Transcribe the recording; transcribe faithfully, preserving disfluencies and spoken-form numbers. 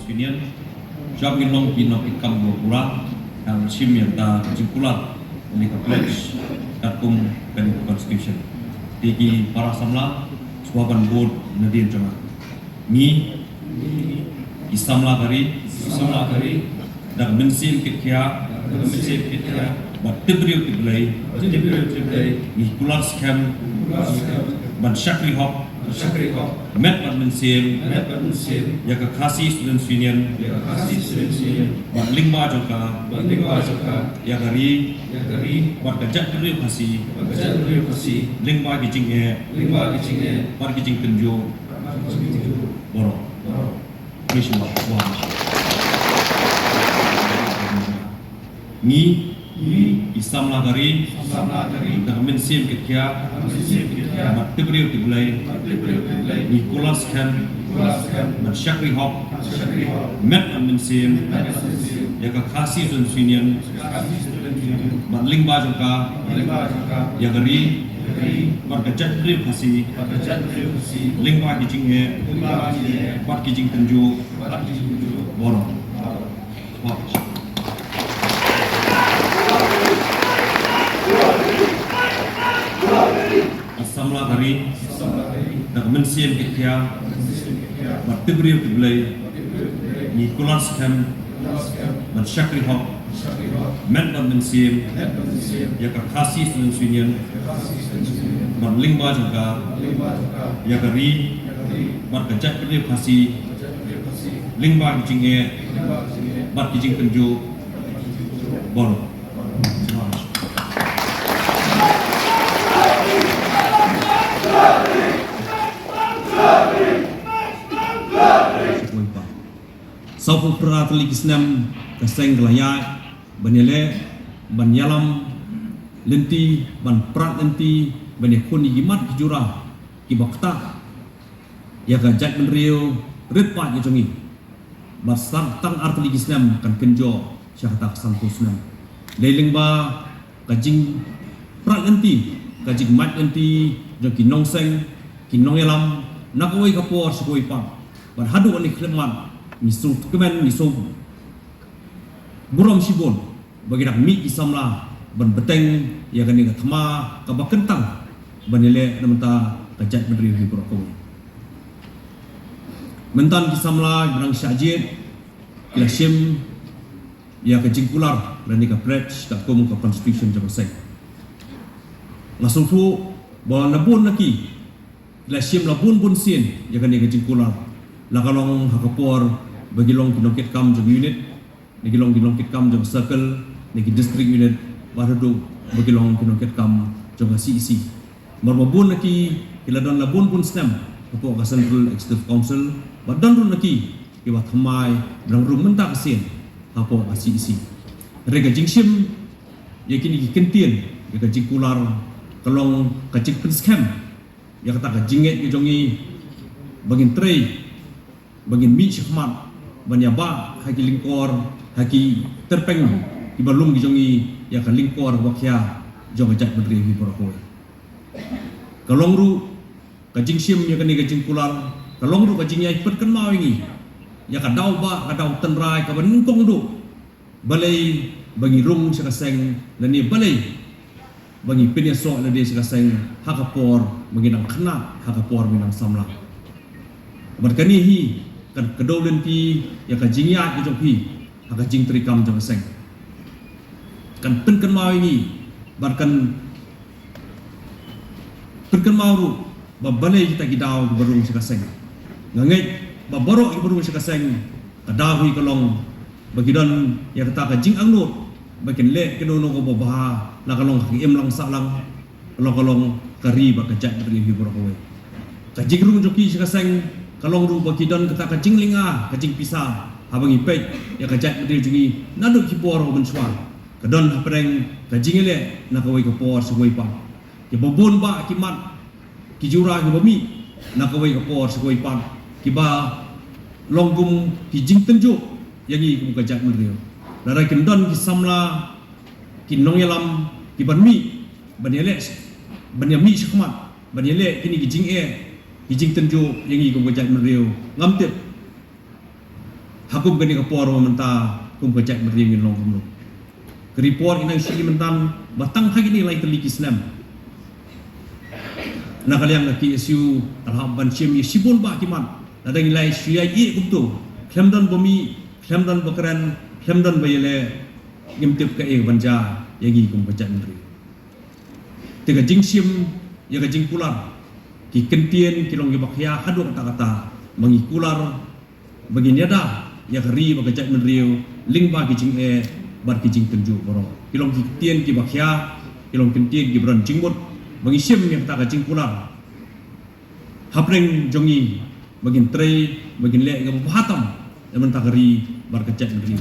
Union, shuwa ba ngin long ki nongkitkam kiba pura, ngi shim ïa kata ka jingkular kane ka pledge katkum kane ka constitution. Te ki para samla, shuwa ban bud nadien jong nga. Ngi ki samla ka ri, ki samla ka ri, da ka mynsiem kitkhia, da ka mynsiem kitkhia, bad tip briew tip Blei, bad tip briew tip Blei, ngi kular skhem, kular skhem, ban shakri hok, ban shakri hok, met bad mynsiem, met bad mynsiem, ïa ka Khasi Students Union, ïa ka Khasi Students Union, bad lyngba jong ka, bad lyngba jong ka, ïa ka ri, ïa ka ri, bad ka jaitbynriew Khasi, bad ka jaitbynriew Khasi, lyngba ki jingeh, lyngba ki jingeh, bad ki jingtynjuh, bad ki jingtynjuh, baroh. Ngi, ngi, ki samla ka ri, samla ka ri, da ka mynsiem kitkhia, da ka mynsiem kitkhia, bad tip briew tip Blei, bad tip briew tip Blei, ngi kular skhem, kular skhem, ban shakri hok, ban shakri hok, met bad mynsiem, met bad mynsiem, ïa ka Khasi Students Union, ïa ka Khasi Students Union, bad lyngba jong ka, bad lyngba jong ka, ïa ka ri, ïa ka ri, bad ka jaitbynriew Khasi, bad ka jaitbynriew Khasi, lyngba ki jingeh, lyngba ki jingeh, bad ki jingtynjuh, bad ki jingtynjuh, baroh. Samla ka ri, da ka mynsiem kitkhia, bad tip briew tip Blei, ngi kular skhem, ban shakri hok, met bad mynsiem, ïa ka Khasi Students Union, bad lyngba jong ka, ïa ka ri, bad ka jaitbynriew Khasi, lyngba ki jingeh, bad ki jingtynjuh, baroh. Sawphew phra tylli ki snem ka seng ka la ïaid ban ïaleh, ban ïalam lynti, ban prat lynti, ban ïakhun ïa ki mat ki jura kiba ktah ïa ka jaitbynriew rit paid ka jong ngi. Bad sa tang ar tylli ki snem kan kynjoh sha kata ka sanphew snem. Dei lyngba ka jingprat lynti, ka jingmait lynti jong ki nongseng, ki nongïalam, na kawei ka por sha kawei pat. Bad haduh kane ka khyllipmat ngi sngewkmen, ngi sngewburom shibun ba ngi dang mih ki samla ban bteng ïa kane ka thma kaba kyntang ban ïaleh na ka bynta ka jaitbynriew hi baroh kawei. Mynta ki samla kiba dang shah jied ki la shim ïa ka jingkular lane ka pledge katkum ka constitution jong ka seng. Nga sngewthuh ba na bun na ki, ki la shim la bun bun sien ïa kane ka jingkular. La ka long ha ka por ba ki long ki nongkitkam jong unit, ne ki long ki nongkitkam jong circle, ne ki district unit, bad haduh ba ki long ki nongkitkam jong ka C E C. Namar ba bun na ki, ki la don la bun bun snem hapoh ka Central Executive Council, bad don ruh na ki kiba thymmai ba dang rung mynta ka sien hapoh ka C E C. Hynrei ka jingshim ïa kine ki kyntien, ïa ka jingkular, ka long ka jingpynskhem ïa kata ka jingngeit ka jong ngi ba ngin trei, ba ngin mih shakhmat ban ïabah ha ki lyngkor, ha ki tyrpeng kiba lum ki jong ngi, ïa ka lyngkor ba khia jong ka jaitbynriew hi baroh kawei. Ka long ruh ka jingshim ïa kane ka jingkular, ka long ruh ka jingïai pynkynmaw ïa ngi ïa ka daw bah, ka daw tynrai kaba nyngkong duh. Balei ba ngi rung sha ka seng, lane balei ba ngi pynïasoh lade sha ka seng ha ka por ba ngi dang khynnah, ha ka por ba ngi dang samla. Bad kane hi kan kdew lynti ïa ka jingïaid ka jong phi ha ka jingtrei kam jong ka seng. Kan pynkynmaw ïa ngi bad kan pynkynmaw ruh ba balei kita ki daw kiba rung sha ka seng. Nga ngeit ba baroh kiba rung sha ka seng, ka daw hi ka long ba ki don ïa kata ka jingangnud ba kin leh kano kano kaba bha, la ka long ha ka imlang sahlang, la ka long ka ri bad ka jaitbynriew hi baroh kawei. Ka jingrung jong ki sha ka seng ka long ruh ba ki don kata ka jinglynga, ka jingpisa, haba ngi peit ïa ka jaitbynriew jong ngi naduh ki por ba mynshuwa. Ka don hapdeng ka jingïaleh na kawei ka por sha kawei pat. Kiba bun bah ki mat ki jura kiba mih na kawei ka por sha kawei pat, kiba long kum ki jingtynjuh ïa ngi kum ka jaitbynriew. Lada kin don ki samla, ki nongïalam kiban mih ban ïaleh, ban ïamih shakhmat ban ïaleh kine ki jingeh, ki jingtynjuh ïa ngi kum ka jaitbynriew, ngam tip ha Kum kane ka por mynta kum ka jaitbynriew ngin long kumno? Ka ri por i nang shu i mynta ba tang ha kine lai tylli ki snem na ka liang ka K S U ka la hap ban shim ïa shibun bah ki mat. Lada ngi lai shu ïa i kumto, khlem don ba mih, khlem don ba kren, khlem don ba ïaleh, ngim tip kaei ban jia ïa ngi kum ka jaitbynriew. Te ka jingshim ïa ka jingkular ki kyntien ki long kiba khia haduh katta katta ba ngi kular ba ngin ïada ïa ka ri bad ka jaitbynriew lyngba ki jingeh bad ki jingtynjuh baroh. Ki long ki kyntien kiba khia, ki long kyntien kiba don jingmut ba ngi shim ïa kata ka jingkular hapdeng jong ngi ba ngin trei, ba ngin leh ïa kaba bha tam ïa mynta ka ri bad ka jaitbynriew.